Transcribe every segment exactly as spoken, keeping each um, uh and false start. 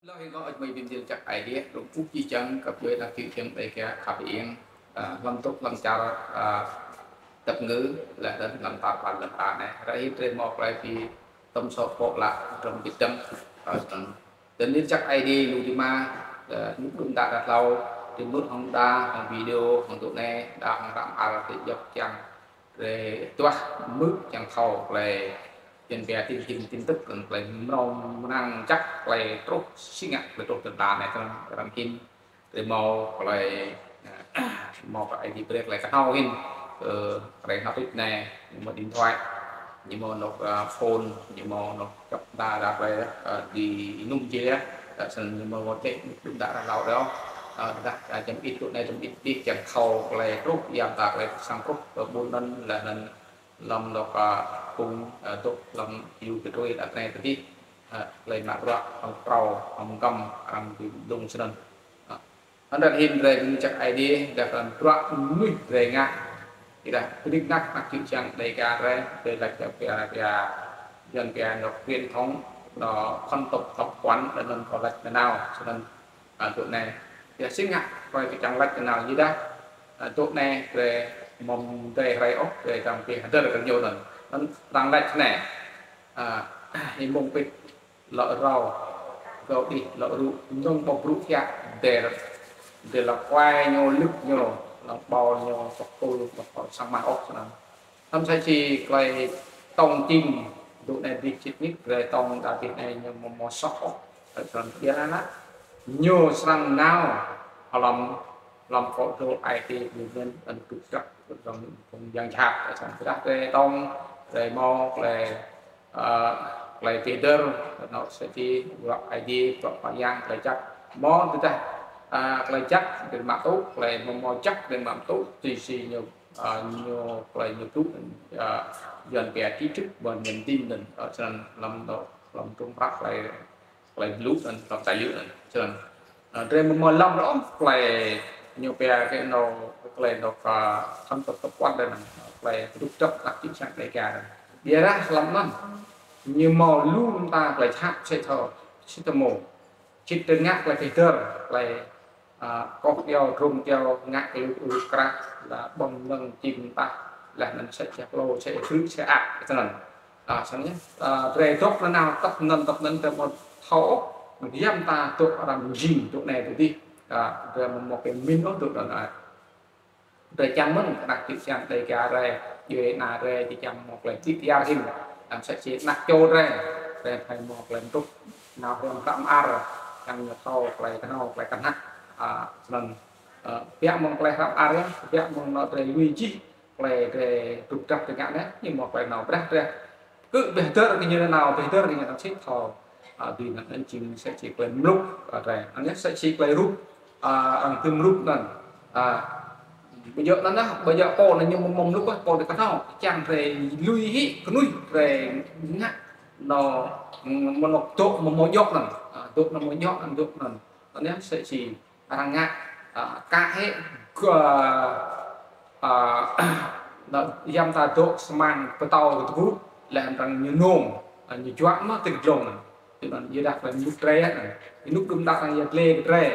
Lŏ hĭn kâo ăt mơi bi mni lač jăk Aê Diê, rŭng ƀuh jih jang kơ pioh anak čư̆ čhiăng Dega khăp ing, hlăm dôk hlăm čar, tăp ngư, leh anăn hlăm tar ƀar lăn ala anei. Hră hĭn drei mâo klei bi tăm sŏ pô lă, drăm bi dăm, tơl lač jăk Aê Diê lu dima, ñu đŭm đă đa hlâo, drei mŭt hŏng đa, hŏng video, hŏng dôk anei, đa hŏng hră mơar, drei djŏ čiăng drei duah mŭt čiăng thâo klei, čiăng pia tin tin tin tức, klei mrâo mrang jăk, klei truh si ngă, klei truh tơdah anei, arăng hĭn drei mâo klei, mâo klei Aê Diê brei klei knhâo hĭn, klei knhâo tuč anei, ñu mâo điện thoại, ñu mâo anôk phone, ñu mâo anôk čŏk đa đa klei, di num jih, snăn ñu mâo mâo tĕ đŭm đă đa hlâo dơ̆, dah čăm ĭt tŭ anei čăm ĭt dih čiăng thâo klei truh, ya mta klei sang truh kơ ƀuôn anăn, leh anăn hlăm dôk, phung, dôk hlăm hiu kơ drei đa anei tơdih, klei mă bruă, hŏng prâo, hŏng găm, arăng bi dŭng snăn. Anăn hĭn drei bi mni lač jăk Aê Diê, dah hlăm bruă mnuih drei ngă, ƀiădah bi nik nak anak čư̆ čhiăng Dega drei, drei lač jăk pia, pia, čiăng pia anôk truyền thống, anôk khăn tŭp khăp kuăn, leh anăn kâo lač nanao, snăn, dôk anei. Ya si ngă, klei kơ čiăng lač nanao jih dah, dôk anei, drei mâo mdei hrei ôh, drei čiăng bi hdơr kơ ñu anăn. Anăn arăng lač anei, êmông pĭt lŏ rao, gao đih lŏ rŭ, mnơ̆ng ƀâo brŭ kiă, drei, drei lŏ kuai ñu, lŭk ñu, lŏ ƀâo ñu, sŏk tŭl, lŏ ƀâo sang mah ôh snăn. Hlăm msĕ si klei tông čĭng, dôk anei dih čĭt nik, drei tông đa dih anei ñu mâo mâo soh ôh, snăn ƀiădah anăn ñu srăng nao hlăm, hlăm kŏ dôk ai tiê, ñu mĭn, anăn dôk jăk, dôk dŏng phung yang jhat, snăn ƀiădah drei tông, drei mâo klei, klei bi hdơr, anôk msĕ si bruă Aê Diê, bruă Khua Yang, klei jăk. Mâo tơdah, klei jăk drei mă tŭ, klei amâo mâo jăk drei amâo mă tŭ, tui si ñu, ñu klei ñu tŭ, Yuăn pia tri thức và niềm tin anăn, snăn hlăm dôk, hlăm hdruôm hră klei, klei blŭ anăn, hlăm tài liệu anăn, snăn. Drei amâo mâo lăm ôh klei ñu pia kơ anôk, klei anôk, khăn tŭp khăp kuăn drei anăn, klei kdrŭp dăp anak čư̆ čhiăng Dega anăn. Ƀiădah hlăm anăn, ñu mâo lu mta klei jhat msĕ thâo, si tơ mâo. Čĭt drei ngă klei bi hdơr, klei, koh kyâo, drông kyâo, ngă klei ur krah, leh ƀơ̆ng mnơ̆ng čĭm mtah, leh anăn sĕ čeh klô, sĕ krư̆, sĕ ăk, snăn. Snăn yơh, drei dôk nanao tăp anăn, tăp anăn, drei amâo thâo ôh, ya mta dôk arăng jing, dôk anei dôk dih, drei amâo mâo klei mĭn ôh dôk anăn. Drei čiăng mơ̆n anak čư̆ čhiăng Dega drei, djuê ana drei, drei čiăng mâo klei bi kyar hĭn, hlăm msĕ si anak čô drei, drei phải mâo klei mtrŭt, nao hriăm hră mơar, čiăng ñu thâo klei knhâo, klei knhăk, snăn, biă mơ̆ng klei hră mơar yơh, biă mơ̆ng anôk drei lui jih, klei drei dôk dăp drei ngă anei, ñu mâo klei nao brah drei. Kơ bi hdơr kơ ñu nao, bi hdơr kơ ñu nao sĭt thâo. Bi anăn anăn jing msĕ si klei mluk, drei. Anăn msĕ si klei rup, arăng bi mluk anăn. Bi djŏ anăn, bi djŏ pô anăn ñu mâo mluk, pô drei knhâo. Čiăng drei lui hĭ, knuih drei ngă, anôk, mâo anôk dôk mâo mâo djŏ anăn. Dôk anăn mâo djŏ anăn, dôk anăn. Anăn msĕ si arăng ngă, kă hĕ, ya mta dôk smăng pơtâo kơ tơgŭ, leh anăn arăng ñu nông, ñu juă mơh ti kdlông. Snăn yơh dah klei mluk drei, anăn. Ênuk đưm đă arăng yăl dliê kơ drei,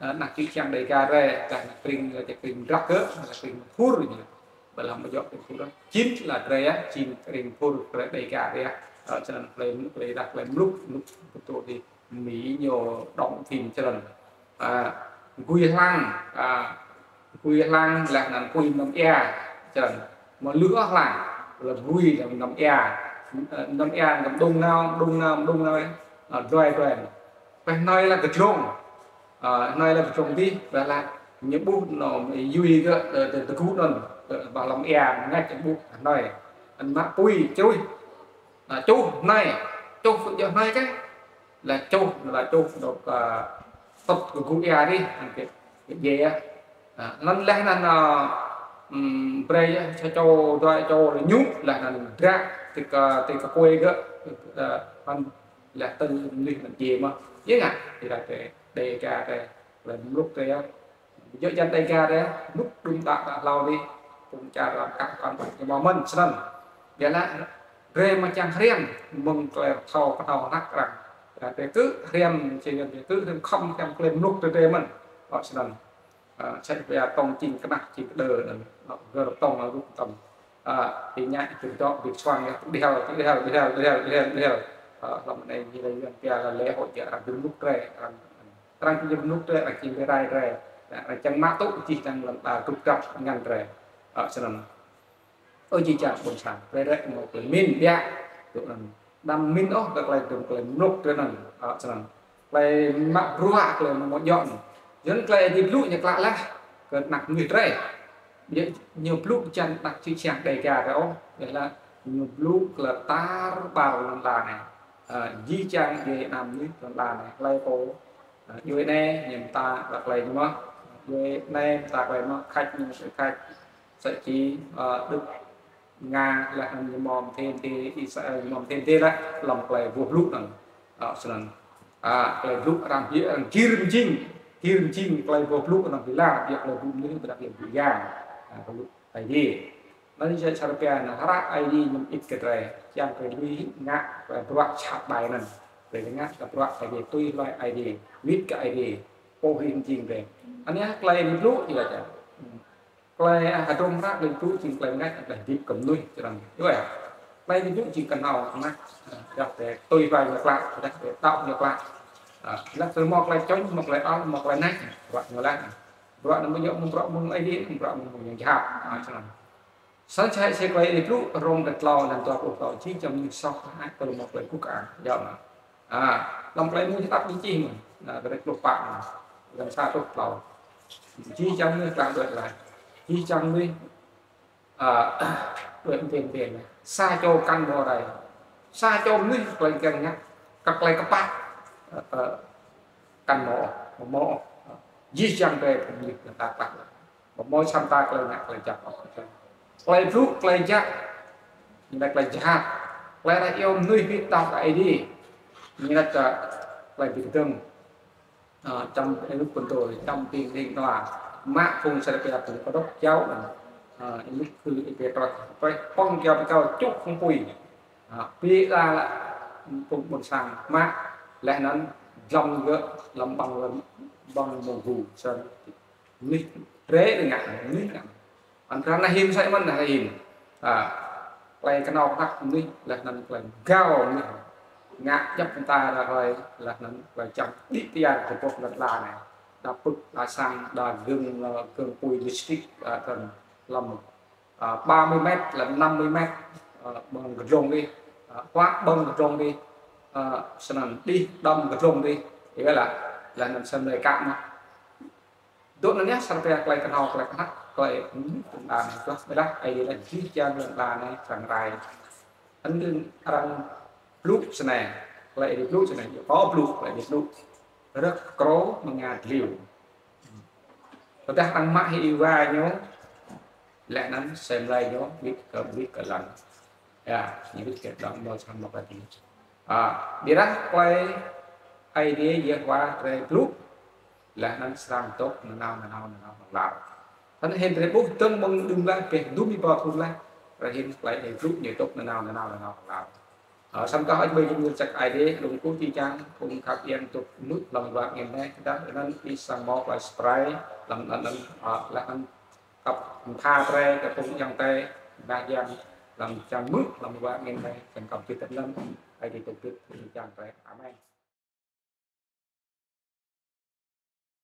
anak čư̆ čhiăng Dega drei, dah anak krĭng, dah krĭng drăk kơ, anak krĭng phur ñu. Ƀiădah amâo djŏ krĭng phur. Jing leh drei, jing krĭng phur drei Dega drei. Snăn klei, klei dah klei mluk, mluk pơtô dih Mi ñu đóng phim snăn. Gui hlang, gui hlang leh anăn pui mnăm êa, snăn. Amâo luh ôh hlang, leh gui leh mnăm êa. Mnăm êa mđung nao, mđung nao, mđung nao, dlai dlai. Peh hnoi leh kdlông, hnoi leh kdlông dih, ƀiădah ñu ƀuh anôk yui kơ, tơgŭ anăn, ƀiădah hlăm êa mngač ƀuh hnoi. Anăn mă pui čruih, čuh hnoi, čuh djŏ hnoi kơ. Leh čuh, leh čuh dôk, tŭt kơ gŭ êa dih, anăn kơ, kơ djiê yơh. Anăn leh anăn, brei yơh, sa čô, dua čô leh ñu, leh anăn dră, ti kơ, ti kơ kuê gơ̆, anăn leh tơl mnuih anăn djiê mơh. Yơh ngă, ti leh drei, Dega drei, leh mluk drei yơh. Djŏ jăn Dega drei, mluk đưm đă đă hlâo dih, phung čar arăng kăp kăn ƀuh ñu mâo mơ̆n snăn. Ƀiădah drei amâo čiăng hriăm mơ̆ng klei thâo knhâo anak arăng. Ơ, drei kơ hriăm, či hriăm, drei kơ hriăm khŏm hriăm klei mluk drei drei mơ̆n. Ơ, snăn. Ơ, čăt pia tông čing knah čing kđơ anăn. Ơ, gơr tông, ơ, rup tông. Ơ, ti ñă čung dŏ bi suang ya, dihal, dihal, dihal, dihal, dihal, dihal. Ơ, hlăm anei ñu lĕ yuăn pia lĕ lễ hội ya arăng bi mluk drei, arăng, arăng čing bi mluk drei, arăng čing bi rai drei. Arăng čiăng mă tŭ jih jang lăn ala rup drăp ngăn drei. Ơ, snăn. Ơ, jih jang ƀuôn sang, drei rĕ mâo klei mĭn biă, tŭ anăn. Đăm mĭn ôh kơ klei dŭm klei mluk drei anăn, ơ, snăn. Klei mă bruă, klei mâo djŏ anăn. Yua anăn klei Aê Diê blŭ ñu klă leh kơ anak mnuih drei. Ñu, ñu blŭ čiăng anak čư̆ čhiăng Dega drei ôh. Ƀiădah ñu blŭ klei tar ƀar lăn ala anei. Ơ, jih jang djuê ana mnuih lăn ala anei. Hlei pô, ơ, djuê anei ñu mtă kơ klei ñu mơh. Djuê anei mtă klei mơh, Khač ñu mtă Khač. Msĕ si, ơ, Đức, Nga, leh anăn ñu mâo mthê mthê, Israel ñu mâo mthê mthê leh, hlăm klei boh blŭ anăn. Ơ, snăn. Ơ, klei blŭ arăng bi, arăng gĭr mjing, gĭr mjing klei boh blŭ anăn bi lar, biă klei blŭ mnuih, biă klei blŭ yang. Ơ, klei blŭ Aê Diê. Anăn jing čar pia anăn hră Aê Diê ñu mơĭt kơ drei, čiăng drei lui ngă klei bruă jhat ƀai anăn. Drei ngă klei bruă Aê Diê tui hlue Aê Diê, wĭt kơ Aê Diê, pô hrih mjing drei. Anei klei Aê Diê blŭ jing lač. Klei, ơ, hdruôm hră klei blŭ jing klei mngač, klei hdĭp kơ mnuih, črăn. Yua ya. Klei Aê Diê blŭ jing knhâo, mngač, ơ, dah drei tui hlue ñu klă, dah drei đăo ñu klă. Ơ, leh drei mâo klei čŏng, mâo klei ăl, mâo klei nač, bruă ñu leh. Bruă anăn amâo djŏ mơ̆ng bruă mơ̆ng Aê Diê, bruă mơ̆ng yang jhat. Ơ, črăn. Snăn čhai si klei Aê Diê blŭ, Rôm kdrêč tlâo, hlăm dua pluh tlâo, jih jang mnuih soh, ăt kơ mâo klei guh kơang. Yơh, mă. Ơ, hlăm klei mnuih čăt bi čih mơh. Ơ, kdrêč pluh pă mơh. Hlăm sa pluh tlâo. Jih jang mnuih klam đuĕ leh. Jih jang mnuih, ơ, đuĕ mdê mdê leh. Sa čô kăn mâo rei. Sa čô mnuih klei kiăng ngă, kơ klei kpă, ơ, ơ, kăn mâo, mâo. Jih jang drei mnuih kơ ta kpă. Amâo mâo sa mta klei ngă klei jăk ôh. Klei blŭ, klei jăk, ñu lač klei jhat. Klei rai iêu mnuih bi tah kơ Aê Diê. Ñu lač kơ klei bi kdơ̆ng. Ơ, čăm ênuk pơtô, čăm ping ring nua. Mă phung Sêrpia phung kdŏk jao anăn. Ơ, ênuk khư Y-Pêtrôs, pơ̆ng jao bi kâo čŭk phung pui. Ơ, bi la la phung ƀuôn sang mă, leh anăn dlăm gơ̆, hlăm ƀăng, ƀăng mông gu, snăn. Mnuih drei ngă, mnuih ngă. Anăn ară anei hĭn msĕ mơh anăn hĭn. Ơ, klei knhâo knhăk mnuih, leh anăn klei mgao mnuih. Ngă djăp mta ră ruai, leh anăn klei čiăng đĭ kyar kơ boh lăn ala anei. Đa pưk, đa sang, đa gơ̆ng, ơ, gơ̆ng pui lipstick, ơ, tơl hlăm, ơ, ba mươi mét, leh năm mươi mét, ơ, ƀơ̆ng kdlông dih, ơ, huă ƀơ̆ng kdlông dih, ơ, snăn đih đăm kdlông dih, ih ƀuh leh, leh anăn snăn lĕ kă mơh. Dôk anăn yơh, Sêrpia klei knhâo, klei knhăk, klei mnuih lăn ala anei, ƀiădah Aê Diê lač jih jang lăn ala anei srăng rai. Anăn arăng blŭ snei, klei Aê Diê blŭ snei, ñu kâo blŭ, klei Aê Diê blŭ. Rơ̆k krô mnga dliu. Tơdah arăng mă hĕ êwa ñu, leh anăn asei mlei ñu, wĭt kơ, wĭt kơ lăn. Ya, ñu wĭt kơ lăn, mâo srăng mâo klei ti. Ơ, ƀiădah klei Aê Diê Yêhôwa drei blŭ, leh anăn srăng dôk nanao, nanao, nanao, nanao hlŏng lar. Snăn hĭn drei ƀuh dơ̆ng mơ̆ng đưm leh, pĕ dŭm êbâo thŭn leh, drei hĭn klei Aê Diê blŭ ñu dôk nanao, nanao, nanao hlŏng lar. Ơ, snăn kơh hơêč hmưi jing ñu čăk Aê Diê, lŏ kkuh jih jang, phung khăp yang dôk mŭt hlăm wah ngĭn anei, tơdah anăn ih srăng mâo klei spray, hlăm anăn, ơ, leh anăn kăp mtha drei, kơ phung ayŏng adei, nah yang, hlăm čang mŭt, hlăm wah ngĭn anei, čiăng kăp bi tăp anăn, Aê Diê dôk bi jih jang drei. Amen.